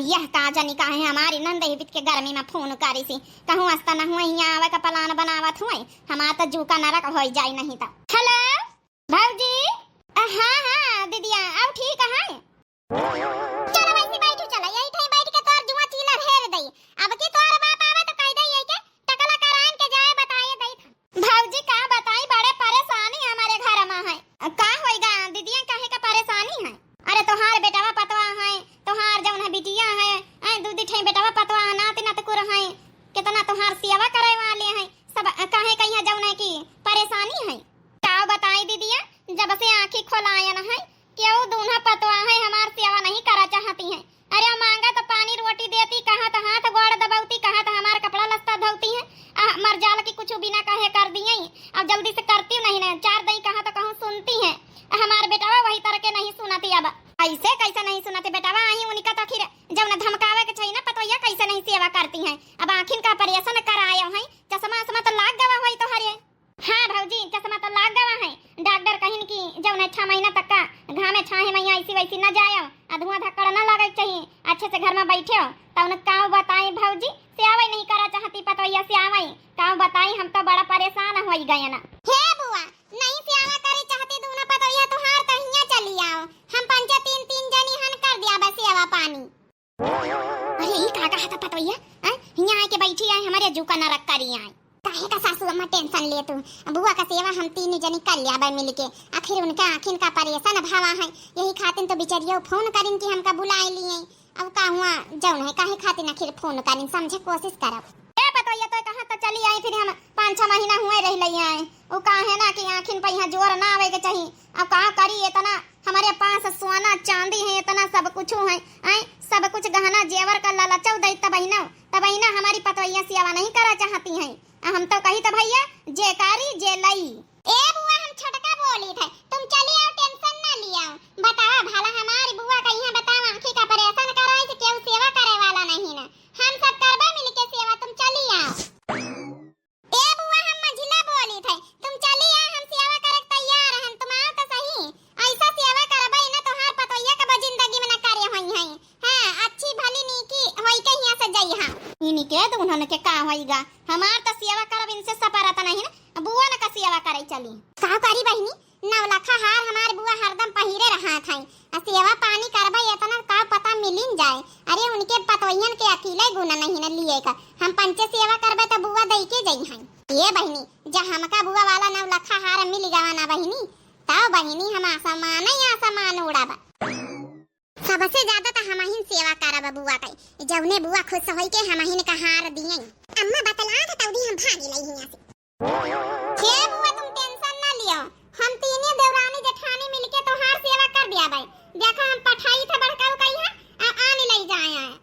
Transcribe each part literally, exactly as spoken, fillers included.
यह का जनी काहे हमारी नंद ही बित के गर्मी में फोन करी सी, कहूँ अस्ता न हुए, हियाँ आवे का प्लान बनावत हुए, हमार त जू का नरक होई जाई नहीं त। हेलो भौजी। अ, हाँ, हाँ, दीदिया, अब ठीक है। चलो वैसे बैठो, चलो, यही ठाई बैठ के तोर जुआ चीला ढेर दई। अब की तोर बाप आवे तो कह दई, यही के टकला कराइन के जाए बताए दई था। भौजी, का बताई, बड़े परेशानी हमारे घर में है। का होइगा दीदिया, काहे का परेशानी है? अरे, तोहार बेटवा पतवा है, तोहार जौन है बिटिया है, ऐ दू दी ठे बेटवा पतवा, नाती नतकुर है, कितना तोहार सेवा करे वाले हैं, सब काहे कहिया जौन है कि परेशानी है। का बताई दीदिया, जब से आँखी खोलायन है, केहू दून्हा पतवा है हमार सेवा नहीं करा चाहती है। अरे, मांगा तो पानी रोटी देती, कहा तो हाथ गोड़ दबौती, कहा तो हमार कपड़ा लत्ता धोती है, आ, मर जाल की कुछ बिना कहे कर दिए। अब जल्दी से करती नहीं ना, चार दई कहा तो कहूँ सुनती है। हमार बेटवा वही तरह के नहीं सुनती। अब ऐसे कैसे नहीं सुनती बेटवा? आई उनका तो आखिर जब न धमकावे के चाहिए ना पतोहिया, कैसे नहीं सेवा करती है? अब आँखिन का ऑपरेशन करायो है, चश्मा उश्मा तो लाग गवा होई तोहरे। हाँ भौजी, चश्मा तो लाग गवा है। डॉक्टर कहिन कि जौन है छह महीना तक का घामे छाहे में ऐसी वैसी न जायो, आ धुआं धक्कड़ न लगे के चाहिए, अच्छे से घर में बैठे हो। तो उन्हें काऊ बताई भौजी, सेवा नहीं करा चाहती पतोहिया, सेवा काऊ बताई, हम तो बड़ा परेशान हो गए ना। हे बुआ, नहीं सेवा करे चाहती दूना पतोहिया तोहार तो हियाँ चली आओ, हम पंचे तीन तीन जनी हन कर दिया बस सेवा पानी। अरे, ई का कहत पतोहिया? हैं? हियाँ आके बैठी आए, हमारे जू का नरक करी आए। काहे का सासू अम्मा टेंशन ले तू? बुआ का सेवा हम तीन जनी कर लिया बा मिल के। आखिर उनका आँखिन का ऑपरेशन भवा है, यही खातिर तो बिचरियो फोन करिन कि हमका बुलाए लिए। अब का हुआ जौन है, काहे खातिर आखिर फोन करिन, समझे कोशिश करब। ए पतोहिया, तो कहाँ तो चली आई, फिर हम पाँच छह महीना हुए रह लई आए। वो का है ना कि आँखिन पे यहाँ जोर ना आवे के चाहिए। अब का करी, इतना हमारे पास सोना चांदी है, इतना सब कुछ है, आए सब कुछ गहना जेवर का लालचौ दई, तबहिना तबहिना हमारी पतोहिया सेवा नहीं करा चाहती है। आ हम तो कही तो भैया, जे कारी जे लई। ए बुआ, हम छोटका बोली थे, तुम चली आओ, टेंशन ना लिया। बतावा भला हमारी बुआ का यहाँ बतावा, आँखी का ऑपरेशन कराई से केहू सेवा करे वाला नहीं ना, हम सब करबे मिल के सेवा, तुम चली आओ। ए बुआ, हम मझिला बोली थे, तुम चली आ, हम सेवा करे के तैयार हन, तुम आओ तो सही। ऐसा सेवा करबे ना, तोहार पतोहिया कबो जिंदगी में न करे होई हैं। हाँ, अच्छी भली नीकी होई के हियाँ से जइहा। इनके तो उन्होंने के का होईगा, हमार तो सेवा करब इनसे सपरत नहीं ना, बुआ न का सेवा करे चली। का करी बहिनी, नवलखा हार हमार बुआ हरदम पहिरे रहत है, आ सेवा पानी करबे इतना का पता मिलिन जाए। अरे उनके पतोहियन के अकेले गुण नहीं न लिए का, हम पंचे सेवा करबे तो बुआ दई के जई हैं। ये बहिनी, जा हमका बुआ वाला नवलखा हार मिल गवा ना बहिनी, तब बहिनी हम आसमान ही आसमान उड़ाबा। सबसे ज्यादा तो हमहिन सेवा करब बुआ के, जौने बुआ खुश होई के हमहिन का हार दिए। अम्मा बतला तो तौदी हम भागी लई हियाँ से। हे बुआ, तुम टेंशन ना लियो, हम तीनों देवरानी जेठानी मिलके तोहार सेवा कर दिया बाई। देखो हम पठाई थे बड़काऊ कही है, आ आन लई जाए आए।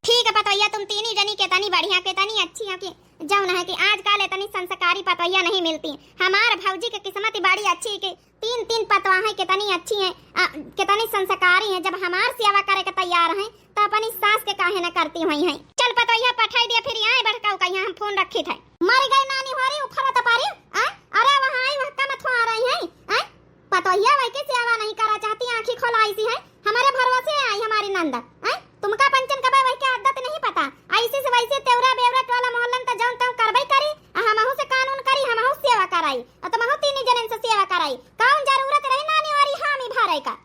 ठीक है पतोहिया, तुम तीनों जनी कितनी बढ़िया, कितनी अच्छी है कि जौन है कि आजकल इतनी संस्कारी पतोहिया नहीं मिलती। हमार भौजी के किस्मत ही बड़ी अच्छी कि तीन तीन पतवा है, कितनी अच्छी है, आ, कितनी संस्कारी है। जब हमार सेवा करे के तैयार है तो अपनी सास के काहे न करती हुई है। चल पतोहिया पठाई दिया, फिर आए बड़काऊ का यहाँ हम फोन रखी थे। मर गई नानी होरी उफरत पारी, आए? अरे वहाँ आई, वहाँ का मथुआ आ रही है, आए? पतोहिया वही के सेवा नहीं करा चाहती, आँखी खोलाई सी है, हमारे भरोसे आई हमारी नंद, आए? तुमका पंचन कबे वही के आदत नहीं पता, ऐसे से वैसे तेवरा बेवरा टोला मोहल्लन त जौन तौन करबे करी, आ हमहू से कानून करी, हमहू सेवा कराई, आ तुमहू तीनी जनन से सेवा कराई, कौन जरूरत रही नानी वाली हामी भरे का?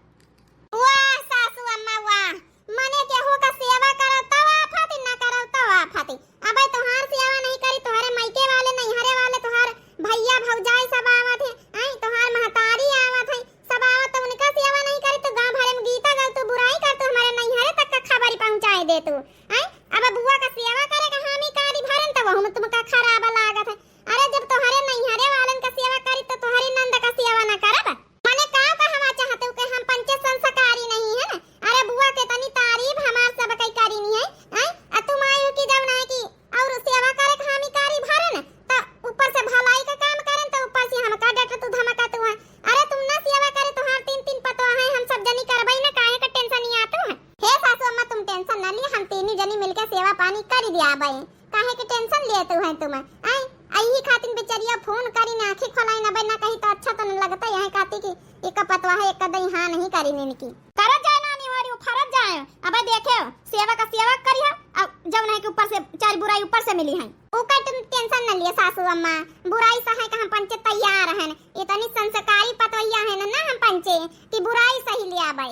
वाह सासू अम्मा वाह, मने केहू का सेवा करब तब आफत, ना करब तब आफत। अबे तोहार सेवा नहीं करी, तोहरे मायके वाले, नैहरे वाले, तोहार भैया भौजाई सब आवत है, आई तोहार महतारी आवत है, सब आवत तो उनका सेवा नहीं करी, तो गाँव भरे में गीता गल, तू बुराई कर, तू हमारे नैहरे तक का खबरी पहुँचाए दे तू, आई अब बुआ का सेवा करे का हामी कारी भरन, तो वहू में तुमका खराब लागत है। अरे जब तोहरे नैहरे वालन का सेवा करी, तो तोहरी नंद का सेवा ना करब? मने का कहवा चाहते हो कि हम पंचे संस्कारी नहीं है ना? अरे बुआ के तनी तारीफ हमार सब कई करीनी है, हैं? आ तुम आयो कि जब ना कि और सेवा करे के हामी कारी भरन, त ऊपर से भलाई का काम करन, त ऊपर से हमका डट तू धमका तू है। अरे तुम ना सेवा करे, तोहार तीन तीन पतवा है, हम सब जनी करबई ना, काहे का टेंशन ही आतू है? हे सासू अम्मा, तुम टेंशन ना लिया, हम तीनी जनी मिलके सेवा पानी कर दिया बई। काहे के टेंशन लेत हो तुम? आय, यही खातिर बेचरिया फोन करी ना, आँखी खोलाई ना, बे ना कही तो अच्छा तो न लगता। यहाँ कहती कि एक पतवा है, एक दई हाँ नहीं करी इनकी। करो जाए नानी वारी फरत जाए। अबे देखे, सेवा का सेवा करी है, अब जौन है कि ऊपर से चार बुराई ऊपर से मिली है। ओकर तुम tension न लिए सासू अम्मा, बुराई सहे का हम पंचे तैयार हन। इतनी संस्कारी पतोहिया है ना, ना हम पंचे कि बुराई सही ले आबे।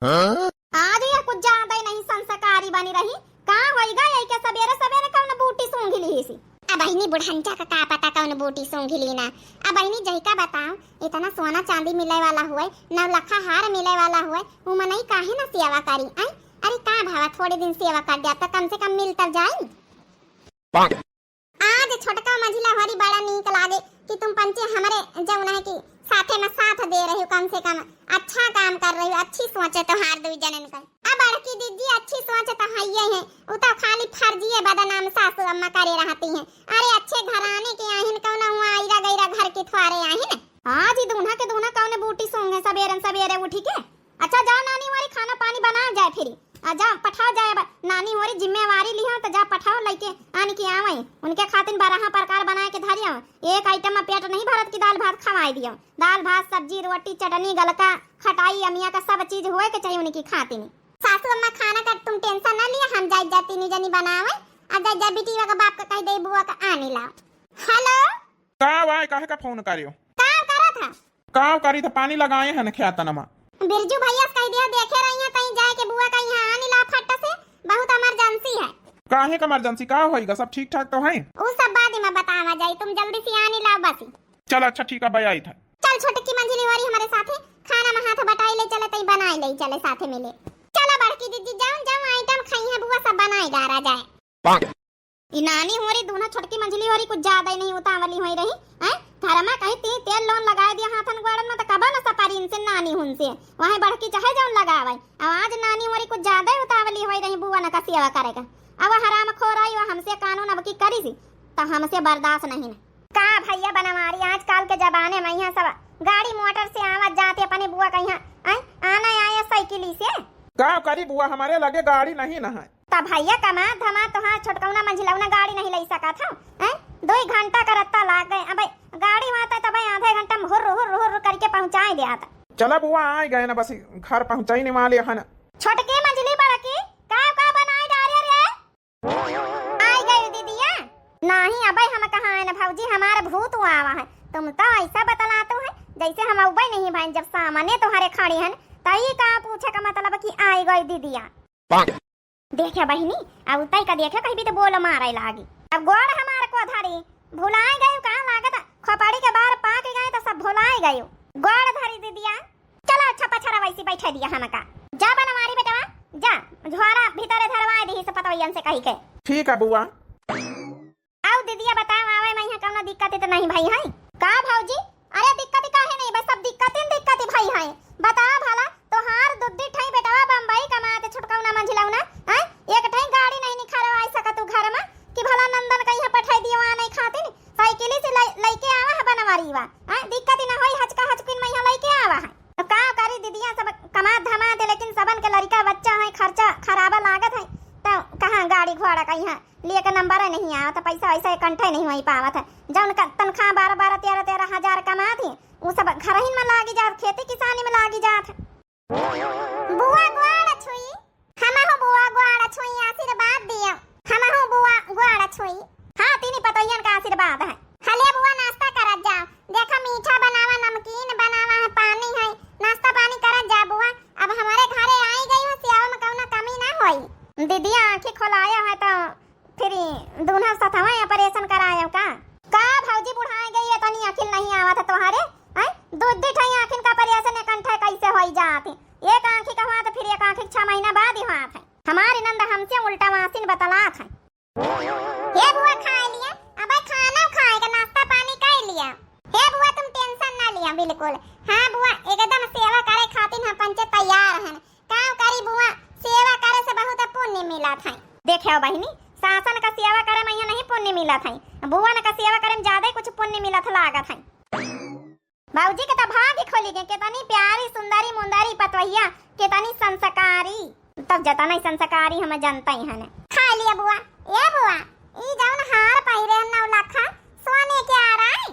हाँ? आज ये कुछ ज्यादा ही नहीं संस्कारी बनी रही। का होइगा ये के सबेरे सबेरे कौन बूटी सूंघ ली सी? अब बहिनी बुढ़ंचा का का पता कौन बूटी सूंघ ली ना। अब बहिनी जहिका बताओ, इतना सोना चांदी मिले वाला हुए, नौ लखा हार मिले वाला हुए, उ मनई काहे ना सेवा करी? आई, अरे का भावा, थोड़े दिन सेवा कर जाता, कम से कम मिल तब जाई। आज छोटका मंझिला होरी बड़ा नीक लागे कि तुम पंचे हमरे जौन है कि साथे में साथ दे रही हो, कम से कम अच्छा काम कर रही हो, अच्छी सोचे तोहार दुई जनन का। अब बड़की दीदी अच्छी सोचे तो हइये है, उ तो खाली फर्जिए बदनाम सासू अम्मा करे रहती हैं। अरे अच्छे घराने के आहिन, कौन हुआ आइरा गैरा घर के थ्वारे आहिन। आज ही दून्हा के दून्हा कौन बूटी सूंघे सबेरन सबेरे उठी के। अच्छा, जा नानी होरी खाना पानी बना जाए फिरी। आ जा, पठाओ जाए, अब नानी होरी जिम्मेवारी लिहो, तो जा पठाओ, लइके आन के आवै। उनके खातिन बारह प्रकार बनाए के धरियो। एक item में पेट नहीं भरत कि दाल भात खवाई दियो। दाल भात, सब्जी, रोटी, चटनी, गलका, खटाई, अमिया का सब चीज होए के चाहिए उनकी खातिन। सासू अम्मा खाना का तुम tension ना लिया, हम जाए जाए तीनी जनी बनावै। आ जाए जाए बिटिया का बाप का कह दे बुआ का आने लाओ। Hello। का वाय, काहे का फोन करियो? का करत है? का करी था, पानी लगाए हैं न खेतन में। बिरजू भैया से कह दिया, देखे रही है, कहीं जाए के बुआ का यहाँ आनी ला फट से, बहुत emergency है। काहे का emergency, का होइगा, सब ठीक ठाक तो है? उ सब बाद में बतावा जाई, तुम जल्दी से आनी लाओ बस। चल अच्छा ठीक है, भाई आई था। चल छोटकी मंझिली होरी हमारे साथे, खाना में हाथ बटाई ले चले, तई बनाई ले चले साथे मिले। चला बड़की दीदी, जाओ जाओ, item खाई है बुआ, सब बनाई डारा जाए। ई नानी होरी दूनो छोटकी मंझिली होरी कुछ ज्यादा ही नहीं उतावली होई रही, हैं? धरमा कहीं ती तेल लोन लगाए दिया हाथन गोड़न में, तो कबा न सपारी इनसे नानी हुन से, वहीं बढ़की चाहे जौन लगावे। अब आज नानी होरी कुछ ज्यादा ही उतावली होई रही बुआ न का सेवा करेगा। अब हराम खोराई वो हमसे कानून अब की करी सी, तो हमसे बर्दाश्त नहीं न। का भैया बनवारी, आजकल के जमाने में यहाँ सब गाड़ी मोटर से आवत जाते अपने बुआ का यहाँ, आय, आना आया साइकिल से। का करी बुआ, हमारे लगे गाड़ी नहीं न है। तब भैया कमा धमा तोहार छोटकौना मंझिलौना गाड़ी नहीं लई सकत हौ, हैं? दुई घंटा का रत्ता लाग गए। अबे गाड़ी होता तब आधे घंटा में हुर्र, हुर्र, हुर्र करके पहुँचाए देत। चला बुआ, आए गए ना, बस घर पहुँचाइने वाले हन। छोटकी मंझिली बड़की, का, का बनाए डारे रे? आए गए दीदिया? नहीं, अबे हम कहाँ आए ना भौजी, हमार भूत आवा है। तुम तो ऐसा बतलाते हो जैसे हम अउबे नहीं भाई, जब सामने तुम्हारे खड़ी हन, तई का पूछे का मतलब कि आए गए दीदिया? देखे बहिनी, अब तई का देखे कहीं भी तो बोल मारे लागी। अब गोड़ हमार को धरी, भुलाए गए का लागत, खोपड़ी के बार पाक गए तो सब भुलाए गए। गोड़ धरी दीदिया, चला अच्छा पछरा वैसी बैठे दिया हमका। जा बनवारी बेटवा, जा, झोरा भीतरे धरवाए दीही से पतवैयन से कही के। ठीक है बुआ। आउ दीदिया बताओ, आवे में यहाँ कौनो दिक्कत तो नहीं भाई है? का भौजी? अरे दिक्कत काहे नहीं, बस सब दिक्कत ही दिक्कत भाई है। बताओ भला, तोहार दुद्दी ठई बेटवा बम्बई कमाते छोटकौना मंझिलौना, हैं? एक ठई गाड़ी नहीं निखरवाई सकत तू घर में कि भला नंदन कहीं पठाई दियो आने खातिर। साइकिल से लइ-, लइके आवा है बनवारी वा, हैं? दिक्कत ही ना होई, हचका हचकिन में यहाँ लइके आवा है। तो का करी दीदिया, सब कमात धमात है, लेकिन सबन के लड़का बच्चा है, खर्चा खराबा लागत है, तो कहाँ गाड़ी घोड़ा का यहाँ लिए के नंबर नहीं आवत, पैसा वैसा इकट्ठे नहीं होई पावत है। जौन का तनख्वाह बारह बारह तेरह तेरह हजार कमात ही, उ सब घरहिन में लागी जात, खेती किसानी में लागी जात। बुआ गोड़ छुई, हमहू बुआ गोड़ छुई, आशीर्वाद दियो, हमहू बुआ गोड़ छुई। हाँ, तीनी पतोहियन का आशीर्वाद है। हले बुआ नाश्ता करत जाओ, देखा मीठा बनावा, नमकीन बनावा है, पानी है, नाश्ता पानी करत जा बुआ। अब हमारे घरे आई गई हो, सेवा में कौनो कमी ना होई। दीदी आँखी खोलाया है तो फिर दूल्हा सथवा ऑपरेशन करायो का? का भौजी बुढ़ाए गई, इतनी अकिल नहीं आवत है तुम्हारे? हैं? दो दो ठई आँखिन का ऑपरेशन एक अंठे कैसे होई जात है? एक आँखी का हुआ तो फिर एक आँखी छह महीना बाद ही हुआ था। हमारी नंद हमसे उल्टा वासिन बतलात है। हे बुआ खाए लिया, अबे खाना खाए के नाश्ता पानी कर लिया। हे बुआ तुम tension ना लिया बिल्कुल। हाँ बुआ एकदम सेवा करे खातिर हम पंचे तैयार हैं। का करी बुआ, सेवा करे से बहुत पुण्य मिलत है। देखे बहिनी, सासन का सेवा करे में यहाँ नहीं पुण्य मिलत है, बुआ न का सेवा करे में ज्यादा ही कुछ पुण्य मिलत लागत है। भौजी के तो भाग ही खोली के, कितनी प्यारी सुंदरी मुंदरी पतवहिया, कितनी संस्कारी। तब जतना ही संस्कारी हम जनते ही हन। खा लिया बुआ। ए बुआ, ई जौन हार पहिरे हन नौ लखा, सोने के आ रहा है?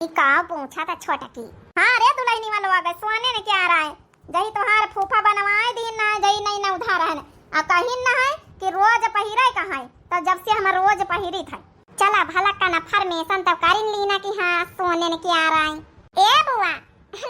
ई का पूछा था छोटकी? हाँ रे दुल्हनी वालो आ गए, सोने ने क्या आ रहा है? जही तोहार फूफा बनवाए दीन ना, जही नहीं ना उधार है ना। आ कहिन ना है कि रोज पहिरे का है, तो जब से हम रोज पहिरित है। चला भला कन्फर्मेशन तो करिन लीना कि हाँ सोने ने क्या राई। ए बुआ,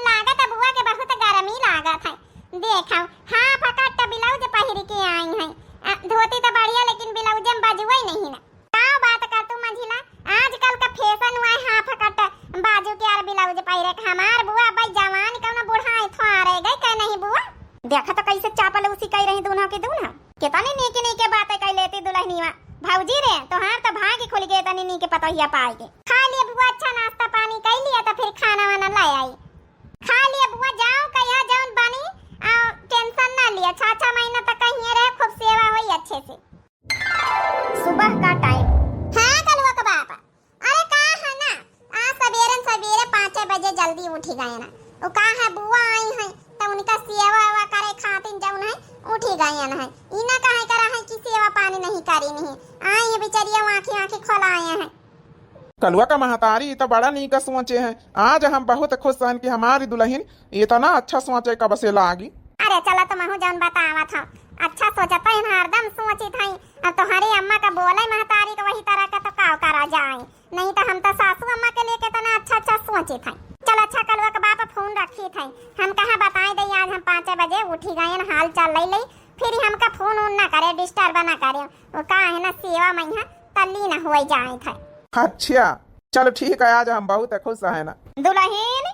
लागत है बुआ के बहुत गर्मी लागत है। देखो, हाफ कट ब्लाउज पहिर के आई है। आ, धोती तो बढ़िया, लेकिन ब्लाउजे में बाजुए नहीं ना। का बात कर तू मंझिला, आजकल का फैशन हुआ है हाफ कट बाजू के और ब्लाउज पहिरे के। हमार बुआ भाई जवान कौनो बुढ़ाई थोआ रह गई का नहीं बुआ? देखा तो कैसे चापलूसी कई रही दूल्हा के दूल्हा। कितनी नीके नीके बातें कई लेती दुल्हनिया। भौजी रे, तोहार तो भाग खुल गए तनी नीके पतोहिया पाए के। खा लिए बुआ, अच्छा नाश्ता पानी कई लिया तो फिर खाना वाना ले आई। खा लिए बुआ, जाओ कहिया जौन बनी, आ, टेंशन ना लिया, छह छह महीना तक कहीं रहे, खूब सेवा होई अच्छे से। सुबह का टाइम। हाँ कलुआ का बाप, अरे का है ना, आज सबेरन सबेरे पाँचे बजे जल्दी उठी गए ना। वो का है बुआ आई है तो उनका सेवा वेवा करे खातिर जौन है उठी गए ना है। ई ना कहे करा है कि सेवा पानी नहीं करी नहीं, आई है बेचारिया आँखें आँखें खोलाए हैं। कलुआ का महतारी, ई तो बड़ा नीक सोचे हैं। आज हम बहुत खुश हन कि हमारी दुल्हन इतना अच्छा सोचे कब से लागी। अरे चला, तुमहू जौन बतावत हो, अच्छा सोचत हन, हरदम सोचित हई। अब तोहरी अम्मा का बोले महतारी का वही तरह का तो का करा जाए, नहीं तो हम तो सासू अम्मा के लिए कितना अच्छा अच्छा सोचित हई। चल अच्छा, कलुआ के बाप फोन रखित हई, हम कहाँ बताए दे, आज हम पाँचे बजे उठी गए, हाल चाल ले ले, फिर हमका फोन उन ना करे, डिस्टर्ब ना करे, वो का है ना सेवा में है तल्ली ना हो जाए थे। अच्छा चल ठीक है, आज हम बहुत खुश है ना। दुल्हन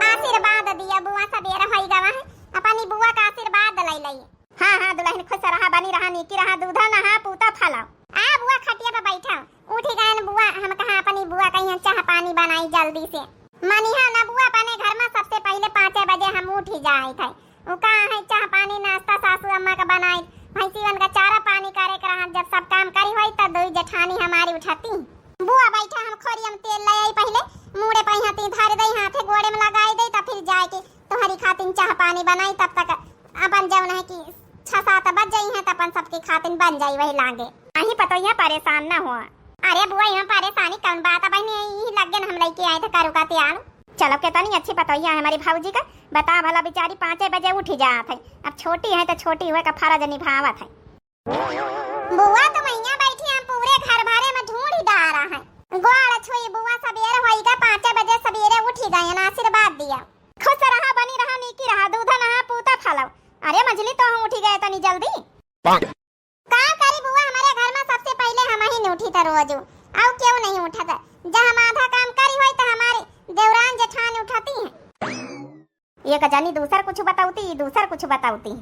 आशीर्वाद दिया बुआ, सबेर होई गवा है, अपनी बुआ का आशीर्वाद लई लई। हाँ हाँ दुल्हन, खुश रहा, बनी रहा, नीकी रहा, दूधा नहा पूता फलाओ। आ बुआ खटिया पे बैठा, उठी गयन बुआ, हम कहा अपनी बुआ कहीं चाह पानी बनाई जल्दी से। मनिहा ना बुआ, अपने घर में सबसे पहले पाँचे बजे हम उठी जाए थे। उ का है चाह पानी नाश्ता सासू अम्मा का बनाई, भैंसीवन का चारा पानी करे के रहा, जब सब काम करी होई त दुई जेठानी हमारी उठती। बुआ बैठा हम खोरियम तेल ले आई, पहले मूड़े पे हाथी धर दई, हाथे गोड़े में लगाई दई, तब फिर जाए के तोहरी खातिन चाह पानी बनाई। तब तक अपन जौन है कि छह सात बज जाई है, तब अपन सबके खातिन बन जाई वही लागे। अही पतोहिया परेशान ना हुआ। अरे बुआ, यहाँ परेशानी कौन बात है बहनी, यही लग गए हम लेके आए थे करू का त्याल। चलो कितनी अच्छी पतोहिया है हमारी भौजी का, बता भला बेचारी पाँचे बजे उठी जात है, अब छोटी है तो छोटी हुए का फर्ज निभावत है। बुआ, तुम यहाँ बैठी, हम पूरे घर भरे में ढूंढ ही डारा है। गोड़ छुई बुआ, सबेर होई गा, पाँचे बजे सबेरे उठी गए ना, आशीर्वाद दिया। खुश रहा, बनी रहा, नीकी रहा, दूध नहा पूता फलाओ। अरे मझली, तो हम उठी गए तनी जल्दी। का करी बुआ, हमारे घर में सबसे पहले हम ही नहीं उठी था रोज, और क्यों नहीं उठा था? जब हम आधा काम करी होई तो हमारे देवरान जेठान उठाती हैं। एक जनी दूसर कुछ बतौती, दूसर कुछ बतौती।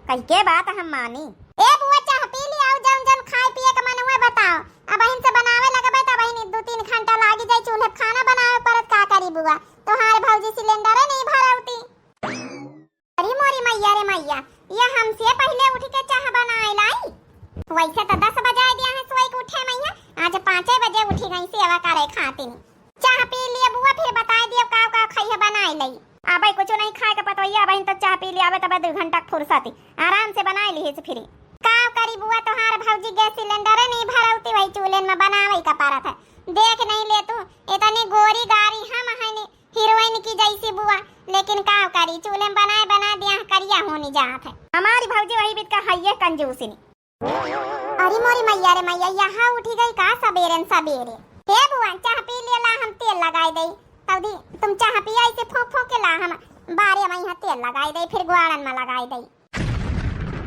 कही के बात हम मानी। ए बुआ, चाह पी ली, आओ जौन जौन खाए पिए के मन हुए बताओ। अब अहिन से बनावे लगबे त अबहिन दू तीन घंटा लागी जाई चूल्हे पे खाना बनावे परत, का करी बुआ? तोहार भौजी सिलेंडरे नहीं भरौती। अरे मोरी मैया रे मैया, ये हमसे पहले उठ के चाह बनाए लाई। वैसे तो दस बजाए दिया है सोई के उठे मैया, आज पाँचे बजे उठी गई सेवा करे खातिर। चाह पी लिए बुआ, फिर बताए दियो का का खइहे बनाए लई। अबे कुछ नहीं खाए के पतोहिया, अबहिन तो चाह पी लिया, अबे तबे दो घंटा के फुर्सत ही, आराम से बनाए लिहे से फिर। का करी बुआ, तोहार भौजी गैस सिलेंडर नहीं भरौती, वही चूल्हे में बनावे का परत है। देख नहीं ले तू, इतनी गोरी गारी हम है नी, हीरोइन की जैसी बुआ, लेकिन का करी, चूल्हे में बनाए बना दिया, करिया होनी जात है। हमारी भौजी वही बीत का है ये कंजूसिनी। अरे मोरी मैया रे मैया, यहाँ उठी गई का सबेरन सबेरे? हे बुआ, चाह पी ले ला, हम तेल लगाए दई। तौदी तुम चाह पिया इसे फूंक फूंक के ला, हम बारे में यहाँ तेल लगाए दई, फिर ग्वाड़न में लगाए दई।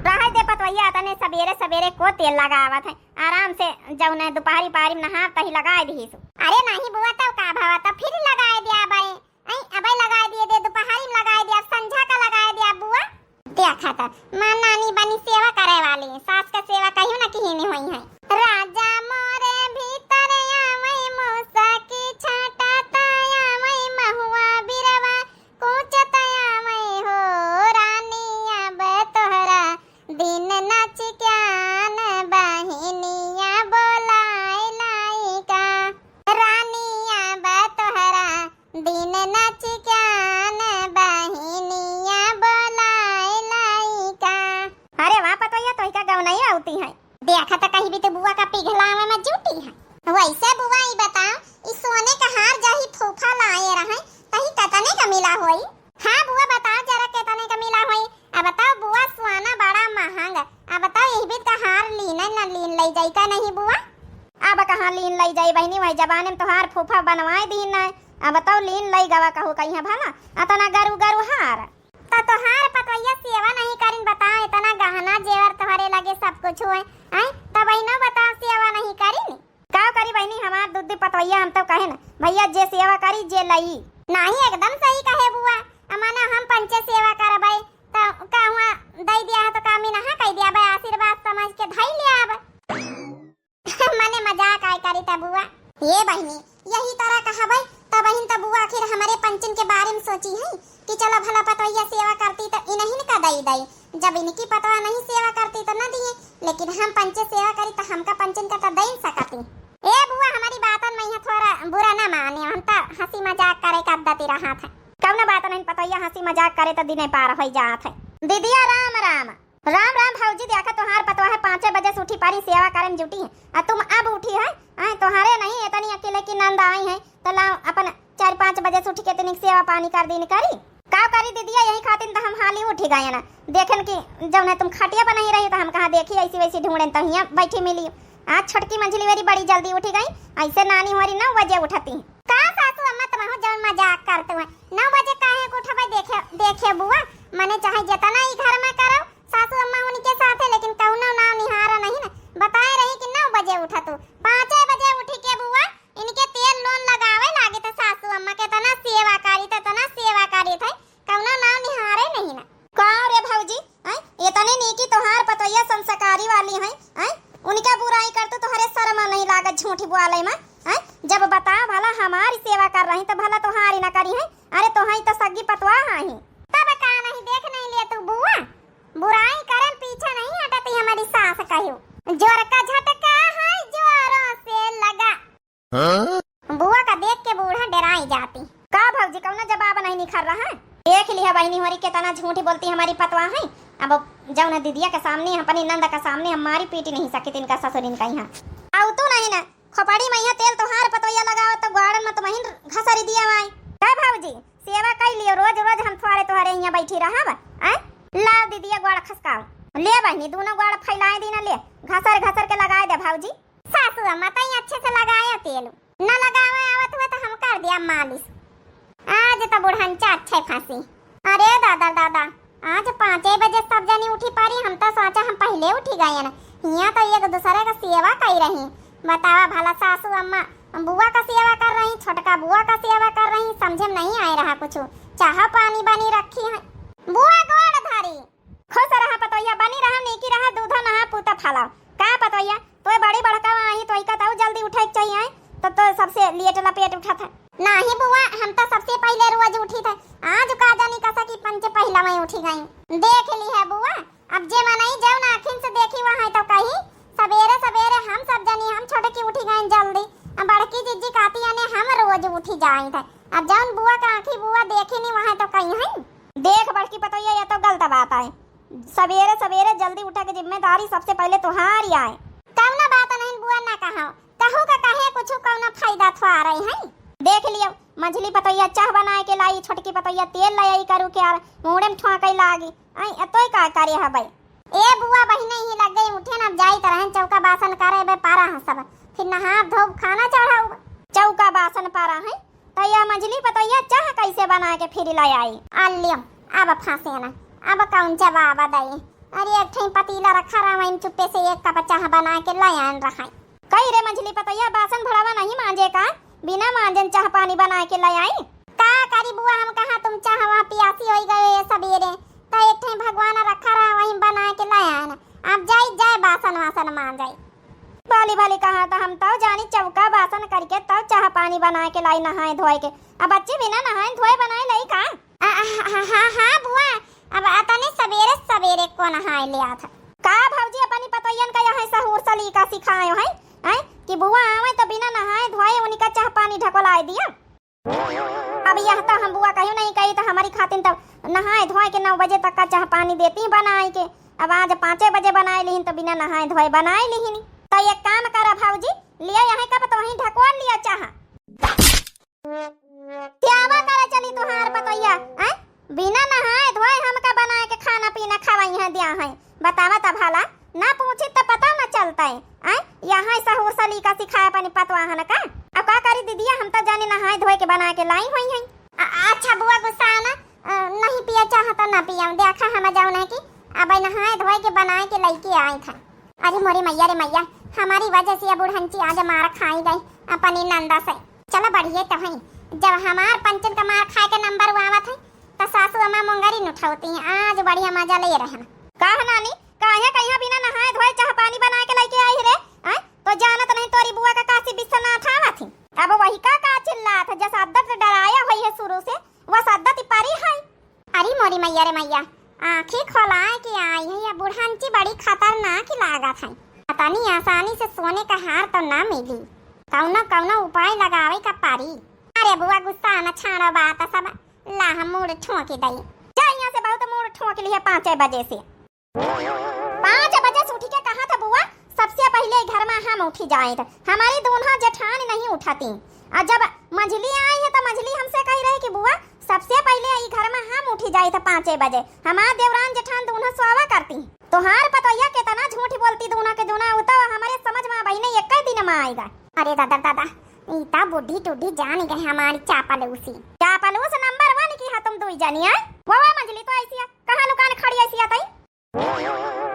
रहे दे पतवैया, तने सबेरे सबेरे को तेल लगावत है, आराम से जौने दोपहरी पारी में नहा तही लगाए दीसु। अरे नहीं बुआ, तब का भवा, तब फिर लगाए दिया बारे। आई, अबे लगाए दिए दे, दोपहरी में लगाए दिया, अब संझा का लगाए दिया बुआ। देखा त, माँ नानी बनी सेवा करे वाली, सास का सेवा कहियो ना किहिनी होई है। राजा मोरे भीतर आवै, मौसा की छाटा त आवै, महुआ बिरवा कूचत आवै हो, रानी अब तोहरा दिन नाच क्यान बहिनिया बोलाए लाइका। रानी अब तोहरा दिन नाच क्यान बहिनिया बोलाए लाइका। अरे वाह पतोहिया, तोहिका गवनई आवती है। देखा त कहीं भी तो बुआ का पिघलावे में जुटी है। वैसे बुआ ई बताओ, ई सोने का हार जाही फूफा लाए रहे, तही कतने का मिला होई? हाँ बुआ बताओ जरा, लीन लई जाई बहिनी, वही जमाने में तोहार फूफा बनवाए दीन ना। अब तो लीन लई गवा कहू कहिया भला, अतना गरु गरु हार। त तोहार पतोहिया सेवा नहीं करिन, बता, इतना गहना जेवर तोहरे लगे सब कुछ हुए, आय, तब इनो बता सेवा नहीं करिन। का करी बहिनी, हमार दूध दी पतोहिया, हम तो कहे न, भैया जे सेवा करी जे लई। नहीं, एकदम सही कहे बुआ, अमाना हम पंचे सेवा करबै, त का हुआ दई दिया है तो का मिनहा कह दिया बे, आशीर्वाद समझ के धई लिया अब। मने मजाक आय करी त बुआ। ये बहिनी, यही तरह कहबै, त बहिन त बुआ आखिर हमरे पंचन के बारे में सोची है कि चलो भला पतोहिया सेवा करती त इनहिन का दई दई। जब इनकी पतवा नहीं सेवा करती त न दिए, लेकिन हम पंचे सेवा करी त हमका पंचन का त दई सकती। ए बुआ, हमारी बातन में यहाँ थोड़ा बुरा ना माने, हम त हंसी मजाक करे का आदत रहा था। कौन बात नहीं पतोहिया, हंसी मजाक करे त दिने पार हो जात है। दीदिया राम राम। राम राम भौजी, देखा तोहार पतवा है पाँचे बजे से उठी पारी सेवा करे में जुटी है, आ तुम अब उठी है, आए तोहारे नहीं इतनी अकेले की नंद आई है, तो लाओ अपन चार पाँच बजे से उठ के तनिक सेवा पानी कर दीन करी। का करी दीदिया, यही खातिर तो हम हाली उठी गए ना, देखेन कि जौन है तुम खटिया पर नहीं रही तो हम कहा देखी ऐसी वैसी ढूंढेन तो हियाँ बैठी मिली। आज छोटकी मंझली वेरी बड़ी जल्दी उठी गई, ऐसे नानी होरी नौ बजे उठती। का सासू अम्मा तुम हो जौन मजाक करते हुए, नौ बजे काहे को उठबे? देखे, देखे बुआ, मने चाहे जितना ही घर में करो, सासू अम्मा उनके साथ है, लेकिन कौनो नाव निहारा नहीं ना। बताए रही कि नौ बजे उठा तू, पाँचे बजे उठी के बुआ, इनके तेल लोन लगावे लागे त सासू अम्मा के तना सेवा करी, त तना सेवा करी थे, कौनो नाव निहारे नहीं ना। का रे भौजी, हैं? इतने नीकी तोहार पतोहिया संस्कारी वाली हैं, हैं? उनका बुराई कर तो तोहरे शर्म नहीं लागत झूठी बोले में, हैं? जब बता भला हमारी सेवा कर रही तो भला तोहारी ना करी है, अरे तोहाई तो सग्गी पतवा ही। तब का नहीं देख नहीं लिए तू बुआ, बुराई करन पीछे नहीं हटती हमारी सास कहियो। जोर का झटका है जोरों से लगा। हाँ? बुआ का देख के बूढ़ा डराई जाती। का भौजी कौनो जवाब नहीं निखर रहा है? देख लिया बहिनी होरी कितना झूठी बोलती हमारी पतवा है। अब जौन दीदिया के सामने अपनी नंद के सामने हम मारी पीटी नहीं सकी इनका ससुरिन का यहाँ। आऊ तू नहीं ना खोपड़ी में यहाँ तेल तोहार पतोहिया लगाओ तो ग्वाड़न में तुमहिन घसरी दिया माई। का भौजी सेवा कर लियो, रोज रोज हम थोड़े तोहरे यहाँ बैठी रहब। आय लाओ दीदिया ग्वाड़ खसकाओ। ले बहिनी दोनों ग्वाड़ फैलाए दी ना, ले घसर घसर के लगाए दे भौजी। सासू अम्मा तई अच्छे से लगाया तेल, न लगावे आवत हुए तो हम कर दिया मालिश। आज तो बुढ़ंचा अच्छे फंसी। अरे दादा दादा, आज पाँचे बजे सब जनी उठी पारी, हम तो सोचा हम पहले उठी गए न। हियाँ तो एक दूसरे का सेवा कई रही। बतावा भला सासू अम्मा बुआ का सेवा कर रही, छोटका बुआ का सेवा कर रही, समझे में नहीं आए रहा कुछ। चाह पानी बनी रखी है। बुआ गोड़ धरी। खुश रहा पतोहिया, बनी रहा, नीकी रहा, दूधो नहा पूता फाला। का पतोहिया, तोय बड़ी बड़का वहाँ ही, तोय का तऊ जल्दी उठे के चाहिए, तो, तो सबसे लेट लपेट उठत है। नाही बुआ, हम तो सबसे पहले रोज उठी थे। आज का जानी कसा की पंचे पहला मैं उठी गई। देख ली है बुआ, अब जे मनई जौन आँखिन से देखी वहाँ तो कही, "सबेरे सबेरे हम सब जनी, हम छोटकी उठी गई जल्दी, अब बड़की जिज्जी कहती है ने हम रोज उठी जाई थे।" अब जौन बुआ का आँखी बुआ देखी नहीं वहाँ तो कही है। देख बड़की पतोहिया, ये तो गलत बात है। सबेरे सबेरे जल्दी उठा के जिम्मेदारी सबसे पहले तुम्हारी आए। कौनो बात नहीं बुआ, ना कहो, कहू का कहे कुछ कौनो फायदा थोड़ा रही है। देख लियो, मझली पतोहिया चाह बनाए के लाई, छोटकी पतोहिया तेल ले आई करू के यार, मुड़े में ठोंके लागी। आई, ए तोय का करे हबै? ए बुआ, बहिने ही लग गई उठे ना, अब जाई तरहन चौका बासन करे बे पारा है सब, फिर नहाब धोब खाना चढ़ाऊ। चौका बासन पारा है, तो यह मझली पतोहिया चाह कैसे बना के फिर ले आई? अल्लियो, अब फंसे ना, अब कौन जवाब दई? अरे एक ठे पतीला रखा रहा, वहीं चुप्पे से एक कप चाह बना के ले आन रहा। कई रे मझली पतोहिया, बासन भड़वा नहीं मांजे का? बिना मांजन चाह पानी बना के ले आई? का करी बुआ, हम कहा तुम चाह वहाँ पियासी होई गए ये सबेरे, तो एक ठे भगवान रखा रहा, वहीं बना के ले आन। अब जाई जाए बासन वासन मांजाई। भली भली कहा तो हम तो जानी चौका बासन करके तब चाह पानी बना के लाई नहाए धोए के। अब बच्ची बिना नहाए धोए बनाए लई का? आ, आ, हाँ, हाँ, हाँ, बुआ, अब अतने सबेरे सबेरे को नहाए ले आत है। का भौजी अपनी पतोहियन का यहाँ सहूर सलीका सिखायो है, हैं? कि बुआ आवे तो बिना नहाए धोए उनका चाह पानी ढकोलाए दिया। अब यह तो हम बुआ कहियो नहीं कही तो हमारी खातिन तो नहाए धोए के नौ बजे तक का चाह पानी देती बनाए के। अब आज पाँचे बजे बनाए लिहिन तो बिना नहाए धोए बनाए लिहिन। तो एक काम करा भौजी, लिया यहाँ कप तो वहीं ढकोल लिया चाह। त्यावा करे चली तुहार पतोहिया, हैं? बिना नहाए धोए हमका बनाए के खाना पीना खवाई है दिया है। बतावा त भला, ना पूछी त पता ना चलतै। आय, यहाँ सहूर सलीका सिखाए अपनी पतवाहन का। अब का करी दीदिया, हम तो जाने नहाए धोए के बना के लाई हुई हैं। अ-, अच्छा बुआ गुस्सा ना, अ, नहीं पिया चाहत ना पिया। देखा हम जाओ नहीं कि अब नहाए धोए के बनाए के लइके आई था। अरे मोरे मैया रे मैया, हमारी वजह से ये बुढ़ंची आज मार खाई गई अपनी नंदा से। चलो बढ़िया तो है, जब हमार पंचन का मार खाए के नंबर आवत है, तो सासू अम्मा मुंगरी न उठौती हैं। आज बढ़िया मजा ले रहन। का है नानी, काहे कहिया बिना नहाए धोए चाह पानी बना के लेके आई रे? आय, तो जानत नहीं तोरी बुआ का काशी विश्वनाथ आवत ही। अब वही का, का चिल्लात है, जस आदत डराया हुई है शुरू से, वस आदत परी है। अरे मोरी मैया रे मैया, आँखी खोलाए के आई है, या बुढ़ांची बड़ी खतरनाक लागत है। पता नहीं आसानी से सोने का हार तो ना मिली, कौनो कौनो उपाय लगावे का पारी। अरे बुआ गुस्सा न छाड़ो बात सब, ला हम मूड़ ठोंकी दई। जा यहाँ से, बहुत मूड़ ठोंक ली है पाँचे बजे से। पाँच बजे से उठी के कहा था बुआ, सबसे पहले ई घर में हम उठी जाए थे, हमारी दोनों जेठान नहीं उठती। और जब मझली आई है तो मझली हमसे कही रही कि बुआ, सबसे पहले ई घर में हम उठी जाए थे पाँचे बजे, हमार देवरान जेठान दोनों सोवा करती। तोहार पतोहिया कितना झूठ बोलती, दोनों के दोनों, उ तो हमारे समझ में बहिने एक ही दिन में आएगा। अरे दादा दादा, ई तो बूढ़ी टूढ़ी जान गए हमारी चापलूसी। चापलूस नंबर वन की है तुम दुई जनी, हैं? वो, वो मझली तो ऐसी है, कहाँ लुकान खड़ी ऐसी है तई?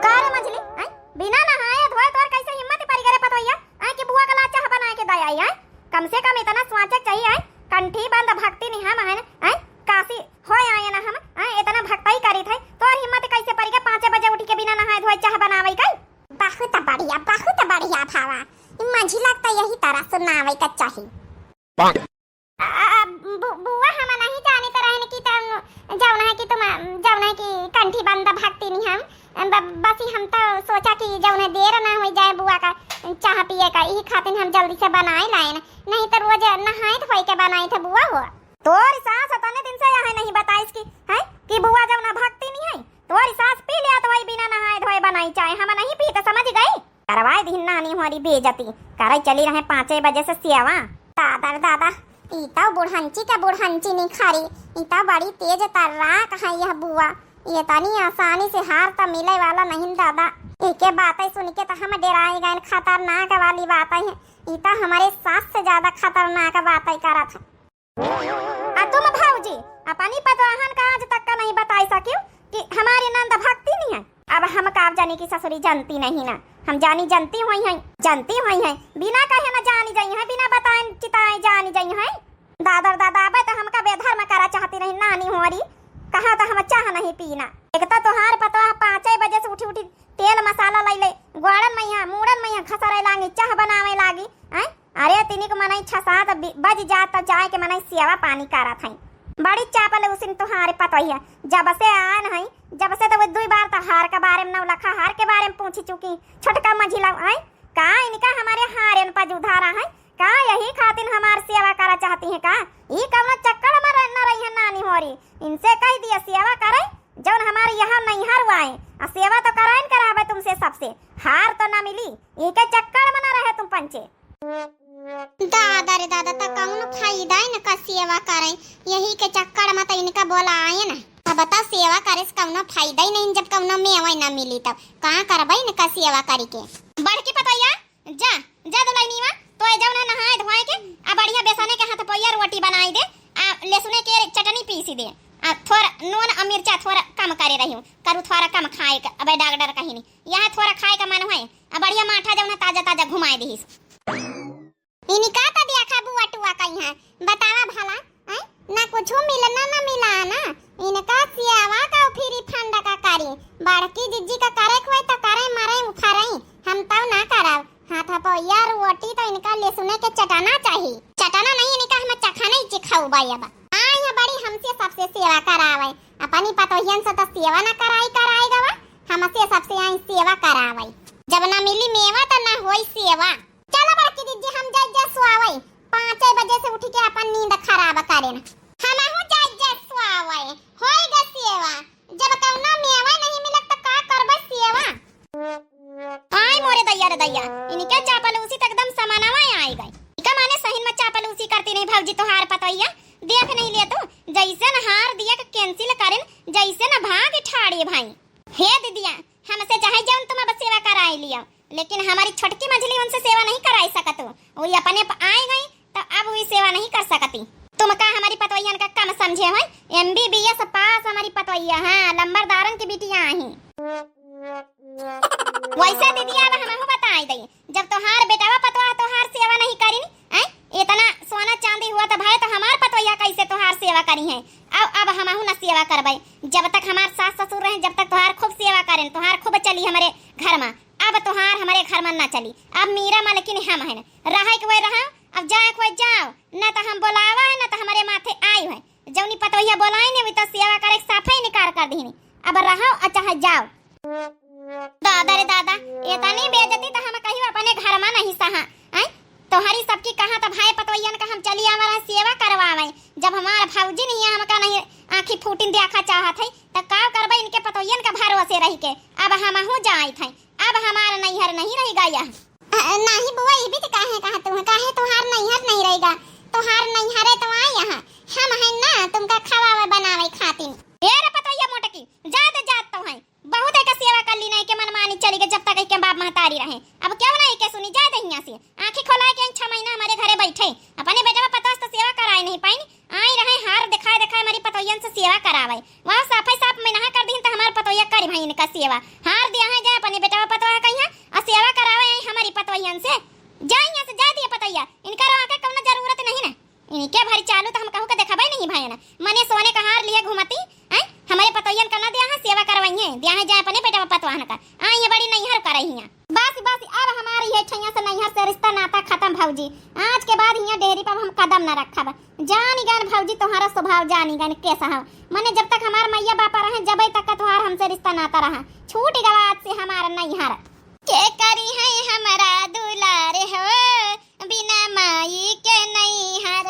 का रे मझली, हैं? बिना नहाए धोए तोर कैसे हिम्मत परी करे पतोहिया, हैं, कि बुआ का ला चाह बनाए के दे आई, हैं? कम से कम इतना सोचे चाहिए, हैं? कंठी बंद भक्ति निहम हन, हैं? काशी होए आए ना हम, हैं? इतना भक्तई करी थे, तोर हिम्मत कैसे परी के पाँचे बजे उठी के बिना नहाए धोए चाह बनावे के? बहुत बढ़िया, बहुत बढ़िया भावा। ई मझिला के तो यही तरह सुनावे के चाही। आ, आ, बु-, बुआ, हम नहीं जाने तो रहन कि तुम जौन है कि तुम, जौन है कि कंठी बंद भक्ति नहीं हम। ब-, बस ही हम तो सोचा कि जौन है देर ना हो जाए बुआ का चाह पिए का, यही खातिर हम जल्दी से बनाए लाए न। नहीं तो रोज नहाए तो होई के बनाए थे बुआ हो। तोर सास अतने दिन से यहाँ नहीं बताइस कि, है कि बुआ जौन भक्ति नहीं है, तोर सास पी लिया तो वही बिना नहाए धोए बनाई चाहे, हम नहीं पी तो समझ गई। करवाए दिहिन नानी होरी बेइज्जती, करे चली रहे पाँचे बजे से सेवा। दादा रे दादा, ई तो बुढ़ंची के बुढ़ंची निखारी, ई तो बड़ी तेज तर्राक है यह बुआ। ये तनी आसानी से हार तो मिले वाला नहीं दादा। एके बातें सुन के तो हम डेराए गए, खतरनाक वाली बातें है। ई तो हमारे सास से ज्यादा खतरनाक बातें करत है। आ तुम भौजी, अपनी पतवाहन का आज तक का नहीं बताई सकियो कि हमारी नंद भक्ति नहीं है। अब हम का जानी कि ससुरी जानती नहीं ना, हम जानी जानती हुई हैं, जानती हुई हैं, बिना कहे ना जानी जाई हैं, बिना बताए चिताए जानी जाई हैं। दादर दादा, अबे तो हमका बेधर्म करा चाहती रही नानी होरी, कहा तो हम चाह नहीं पीना। एक तो तोहार पतवाह पाँचे बजे से उठी उठी तेल मसाला लई ले, ग्वाड़न मइहाँ, मूड़न मइहाँ घसरे लागी, चाह बनावे लागी, हैं? अरे, तिनिक मनई छह सात बि-, बज जात, त जाए के मनई सेवा पानी करत हई। बड़ी चापलूसिन तोहारे पतोहिया, जब से आन हई, जब से तो वो दुई बार तो हार के बारे में, नौलखा हार के बारे में पूछी चुकी, छोटका मझिला, हैं? का इनका हमारे हारेन पर जुधारा है? का यही खातिर हमार सेवा करा चाहती हैं का? ई कौनो चक्कर में रह-, न रही है नानी होरी, इनसे कह दिया सेवा करे, जौन हमारे यहाँ नैहर हुआ है, आ सेवा तो कराइन करावे तुमसे सबसे, हार तो ना मिली, इनके चक्कर में ना रहे तुम पंचे। दादा रे दादा, त कौनो फायदा इनका सेवा करे, यही के चक्कर में त इनका बोलाए न। अब त सेवा करे से कौनो फायदा ही नहीं, जब कौनो मेवा ही ना मिली तब का करबे इनका सेवा करी के। बड़की पतोहिया, जा, जा दुलहिनिया, तो ए जौन है नहाए धोए के, आ बढ़िया बेसने के हाथ पोइया रोटी बनाई दे, आ लहसुने के चटनी पीसी दे, आ थोड़ा नून आ मिर्चा थोड़ा कम करे रही हूँ, करू थोड़ा कम खाए के, अबे डॉक्टर कहीं नहीं, यहाँ थोड़ा खाए का मन होए, आ बढ़िया माठा जौन है ताजा ताजा घुमाए दीस। इनका त देखा बुआ टुआ कहीं है, बतावा भला, हैं? ना कुछ मिलना ना मिलाना, इनका सियावा का फ्री फंड का करी, बड़की जिज्जी का करे खोए तो करे, मरे उखरे, हम तब ना करब। हाथ पोइया रोटी तो इनका लहसुने के चटाना चाही, चटाना नहीं इनका हम चखाना ही चिखाऊ बाई अब। आई है बड़ी हमसे सबसे सेवा करावे, अपनी पतोहियन से तो सेवा ना कराई कराई गवा, हमसे सबसे आई सेवा करावे। जब ना मिली मेवा तो ना होई सेवा। चलो बड़की दीदी, हम जाई जा सोवई, पाँचे बजे से उठ के अपन नींद खराब करेन। हमहू जाई जा सोवई, होई ग सेवा। जब कौनो मेवा नहीं मिलत त का करबे सेवा? आय मोरे दैया रे दैया, इनके चापलूसी त एकदम समानवा आए गए। इका माने सहिन में चापलूसी करती नहीं भौजी तोहार पतोहिया, देख नहीं ले तू, जैसे न हार दिया के cancel करेन, जैसे न भाग ठाड़े भाई। हे दीदिया, हमसे चाहे जौन तुम अब सेवा कराए लियो, लेकिन हमारी छोटकी मझली उनसे सेवा नहीं कराई सकत हो। वो अपने प-, आए गई, तो अब वी सेवा नहीं कर सकती। तुम का हमारी पतोहियन का कम समझे हो? एमबीबीएस पास हमारी पतोहिया, हाँ, लंबरदारन की बिटिया आही। वैसे दीदी, अब हमहू बताई दई, जब तोहार बेटवा पतोह तोहार सेवा नहीं करिन, हैं? इतना सोना चांदी हुआ तो भाई, तो हमार पतोहिया कैसे तोहार सेवा करी है? अब, अब हमहू न सेवा करबै। जब तक हमार सास ससुर रहे, जब तक तोहार खूब सेवा करें, तोहार खूब चली हमारे घर में। अब तोहार हमारे घर में ना चली। अब मीरा मलकिन हम हैं, रहे के वही रहो, अब जाए के वही जाओ, न तो हम बोलावा है, न तो हमारे माथे आई है। जौनी पतोहिया बोलाई ने, वी तो सेवा करे के साफे इनकार कर दीनी। अब रहो और चाहे जाओ। दादा रे दादा, इतनी बेइज्जती तो हम कहीं अपने घर में नहीं सहा। आय, तोहरी सबकी कहा तो भाई पतोहियन का हम चली आवा रहे सेवा करवावे। जब हमार भौजी नहीं है, हमका नहीं आँखी फूटिन देखा चाहत है, तो का करबे इनके पतोहियन का भरोसे रह के? अब हमहू जाइत है, अब हमार नैहर नहीं रह गया। अ, नहीं बुआ, ये भी तो काहे कहा तू है, काहे तोहार नैहर नहीं रहेगा? तोहार नैहर है तो आ यहाँ, हम हैं ना तुमका खवावे बनावे खातिन। ए रे पतोहिया मोटकी, जा दे जात तो है, बहुत एका सेवा कर ली ना, एके मनमानी चली गई, जब तक एके बाप महतारी रहे। अब क्यों ना एके सुनी, जा दे हियाँ से, आँखें खोला के छह महीना हमारे घरे बैठे, अपने बेटवा पतोह से तो सेवा कराए नहीं पाइन, आई रहे हार दिखाए दिखाए हमारी पतोहियन से सेवा करावे। वहाँ साफे साफ मना कर दीन तो हमार पतोहिया करी भाई इनका सेवा। हार दिया है जाए अपने बेटवा पतोह कहिया और सेवा करावे आई हमारी पतोहियन से। जा यहाँ से जा दिए पतोहिया, इनका रहा के कौनो जरूरत नहीं ना। इनके भरी चालू तो हम कहूँ के देखबे नहीं भाई ना। मने सोने का हार लिए घूमती, हैं? हमारे पतोहियन का ना दिया है सेवा करवाई है, दिया है जाए अपने बेटवा पतोहन का। आई है बड़ी नैहर कर रही हैं। बस, बस, अब हमार ये ठैया से नैहर से रिश्ता नाता खत्म भौजी। आज के बाद हियाँ डेहरी पर हम कदम न रखब। जानी गन भौजी, तोहरा स्वभाव जानी गन कैसा हो। मने जब तक हमार मैया बापा रहे, जबे तक का तोहार हमसे रिश्ता नाता रहा। छूट गवा आज से हमार नैहर। के करी है हमारा दुलार हो, बिना माई के नैहर।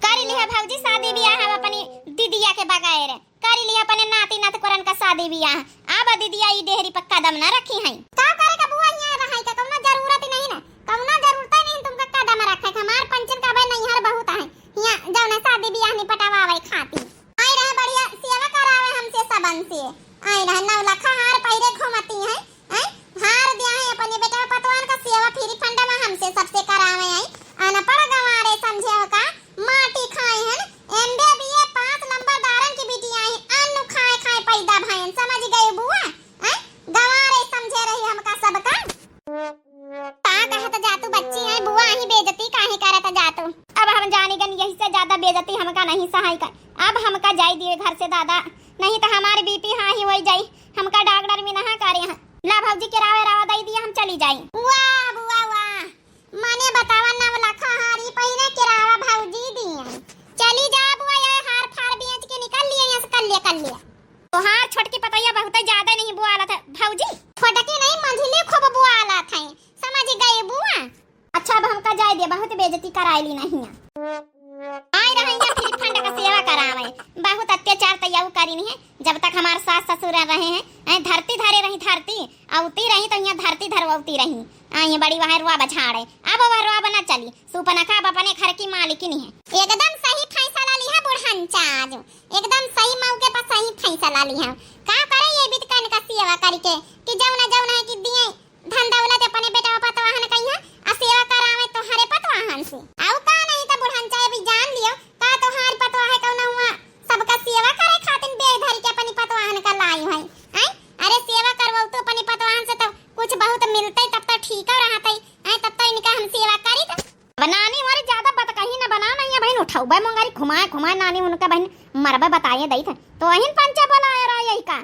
कर लिहा भौजी शादी बियाह हम अपनी दीदिया के बगैर, कर लिहा अपने नाती नातकुरन का शादी बियाह। अब दीदिया ई डेहरी पर कदम न रखी हैं। का करे का बुआ, यहाँ रहाई का कौनो जरूरत ही नहीं ना, कौनो जरूरत ही नहीं तुमका कदम रखे के। हमार पंचन का भाई नैहर बहुत है, यहाँ जौन है शादी बियाह निपटवावे खातिर। आई रहे बढ़िया सेवा करावे हमसे सबन से, आई रहे नौलखा हार पहिरे घूमती हैं। हैं? हार दिया है अपने बेटा पतवान का सेवा फ्री फंड में हमसे सबसे करावे आई। अनपढ़ गंवारे समझे हो का? माटी खाए हैं, एमबीबीए पास लंबरदारन की बिटिया हैं, अन्न खाए खाए पैदा भयन, समझ गए बुआ? हैं? गंवारे समझे रही हमका सबका। का कहत जातू बच्ची हैं बुआ, ही बेइज्जती काहे करत जातू? अब हम जानी गन यही से ज्यादा बेइज्जती हमका नहीं सहाय कर। अब हमका जाई दिए घर से दादा, नहीं तो हमारे बीपी हाई होई जाई, हमका डॉक्टर में नहा करे हैं। ला भौजी, किराया रावा दई दिया, हम चली जाई। वाह बुआ वाह, मने बतावा नवलखा हारी पहिरे किराया भौजी दिए। चली जा बुआ, ये हार फार बेच के निकल लिए यहाँ से, कर लिए, कर लिए। तोहार छोटकी पतैया बहुत ज्यादा नहीं बुआलत है भौजी। छोटकी नहीं, मंझली खूब बुआलत है, समझ गई बुआ। अच्छा, अब हमका जाए दे, बहुत बेइज्जती कराए ली नहीं है। आए रहे हैं फ्री फंड का सेवा करावे, बहुत अत्याचार तैयार करी नहीं है। जब तक हमार सास ससुर रहे हैं, ऐ धरती धरे रही, धरती अवती रही तो यहाँ धरती धरवती रही। आई बड़ी वह रुआ बझाड़े, अब वह रुआ बना चली। सुपनखा अब अपने घर की मालिकिन है। एकदम सही फैसला लिहा बुढ़न चाजू, एकदम सही मौके पर सही फैसला लिहा। का करे ये बीत कन का सेवा करके कि जौन जौन है कि दिए धन दौलत अपने बेटा पतवाहन कहिया आ सेवा करावे तोहरे पतवाहन से। आउ का नहीं तो बुढ़न चाहे भी जान लियो का तोहार पतवाह है कौन हुआ सबका सेवा करे खातिर बेग धरी के अपनी पतवाहन का लाई है। हैं? अरे सेवा करवो तो अपनी पतवाहन से तो कुछ बहुत मिलते तब तो ठीक रहते। हैं? तब तो इनका हम सेवा करी तो। अब नानी मोरी ज्यादा बात कही न बना नहीं है बहन, उठाऊ बे मुंगारी घुमाए घुमाए नानी उनका बहन मरबे बताए दई थे तो अहिन पंचा बोला रहा यही का।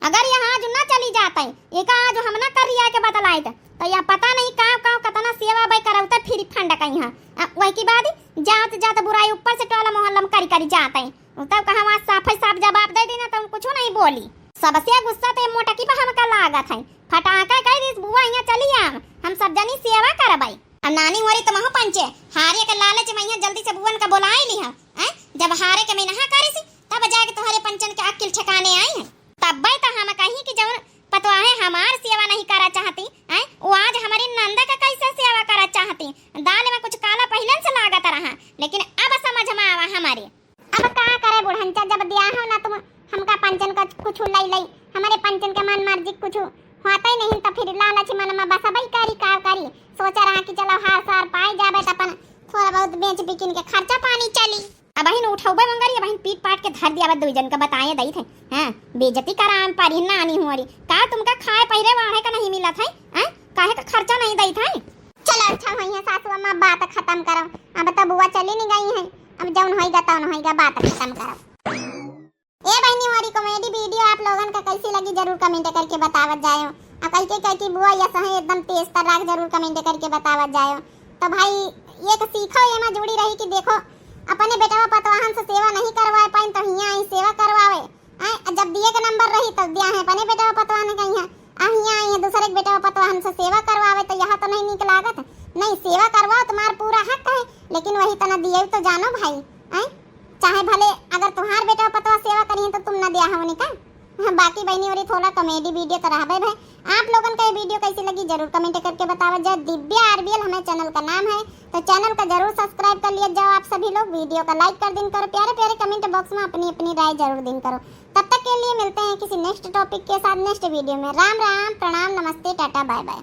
अगर यहाँ आज ना चली जाते, एका आज हम ना कर रिया के बतलाइत, तो यह पता नहीं का, का, कतना सेवा बे करौते फ्री फंड कहीं है। आ, वही की बाद जात, जात बुराई ऊपर से टोला मोहल्ला में करी, करी जाते। तब कहा वहाँ साफ ही साफ जवाब दे देना, तो हम कुछ नहीं बोली। सबसे गुस्सा तो ये मोटकी पर हमका लागत है। फटाका कह दी, "बुआ, यहाँ चली आव, हम सब जनी सेवा करबै।" अब नानी मोरी तुमहू पंचे, हारे के लालच में यहाँ जल्दी से बुअन का बोलाई ली है। हैं? जब हारे के मैं नहा करी सी, तब जाके तोहरे पंचन के अक्ल ठिकाने आई है। तब्बे तो हम कही कि जौन पतवाहे हमार सेवा नहीं करा चाहती, हैं, वो आज हमारी नंदा का कैसे सेवा करा चाहती। दाल में कुछ काला पहले से लागत रहा, लेकिन अब समझ में आवा हमारे। अब का करे बुढ़नचा, जब दिया हो ना तुम हमका पंचन का कुछ लई लई, हमारे कुछ होतै नहीं तो फिर लालच मन में बसबै करी, का करी। सोचा रहा कि चलो हार सार पाई जाबे तो अपन थोड़ा बहुत बेच बिकिन के खर्चा पानी चली। अबहिन उठौबे मंगरी, अबहिन पीट पाट के धर दिया बा दुई जन का बताए दई थे। हाँ, बेइज्जती कराए पारी नानी हुआरी। का तुमका खाए पहिरे वाढ़े का नहीं मिलत है? हैं? काहे का खर्चा नहीं दई थे? चलो अच्छा होई है सासू अम्मा, बात खत्म करो। अब तो बुआ चली नहीं गई है, अब जौन होइगा तौन होइगा, बात खत्म करो। ए बहनी, हमारी comedy video आप लोगन का कैसी लगी, जरूर comment करके बतावत जायो। आ कई के कई की बुआ यस है एकदम तेज तर्राक, जरूर comment करके बतावत जायो। तो भाई, ये एक सीखो, ये में जुड़ी रही कि देखो, अपने बेटवा पतवाहन से सेवा नहीं करवाए पाइन तो हियाँ आई सेवा करवावे। आय, जब दिए के नंबर रही तो दिया है अपने बेटवा पतवाहन का हियाँ, आ हियाँ आई है दूसरे के बेटवा पतवाहन से सेवा करवावे, तो यह तो नहीं नीक लागत। नहीं, सेवा करवाओ, तुम्हार पूरा हक है, लेकिन वही तना दिए तो जानो भाई। आय, चाहे भले अगर तुम्हार बेटा पतवा सेवा करिहैं तो तुम न दिया हो उनका। हाँ, बाकी बहनी, और ये थोड़ा comedy video तो रहबे भाई। आप लोगन का ये video कैसी लगी, जरूर comment करके बतावत जाए। दिव्या आरबीएल हमें channel का नाम है, तो channel का जरूर subscribe कर लिया जाओ आप सभी लोग। Video का like कर दिन करो, प्यारे प्यारे comment box में अपनी अपनी राय जरूर दिन करो। तब तक के लिए मिलते हैं किसी next topic के साथ next video में। राम राम, प्रणाम, नमस्ते, टाटा, bye bye।